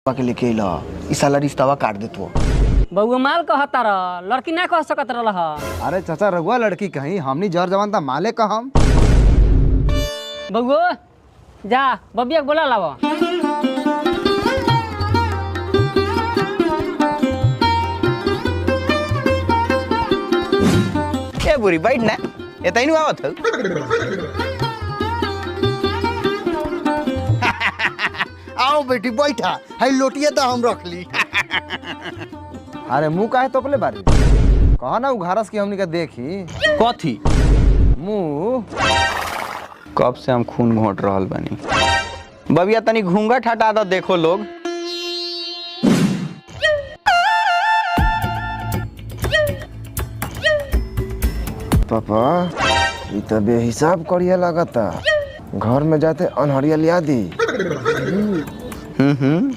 के लेके अइला, ई साला रिश्तावा काट देतो। बउआ माल कहता रह, लड़की ना कह सकत रहल ह। अरे चाचा, रघुआ लड़की कहीं, हमनी जर जवान ता माले कहम। बउआ जा, बबिया के बोला लावा। ए बुरी, बैठ ना, ए तैनु आवत हौ। आओ बेटी, बैठा है, लोटिया तो हम रख ली। अरे मुंह काहे तोपले बारी? कहा ना उघारस की हमनी का देखी। कथी? मुंह। कब से हम खून घोट रहल बानी। बबिया, तनी घूंघट हटा दो, देखो लोग। पापा, ई त बेहिसाब करिया लागता, घर में जाते अनहरिया लिया दी। हम्म।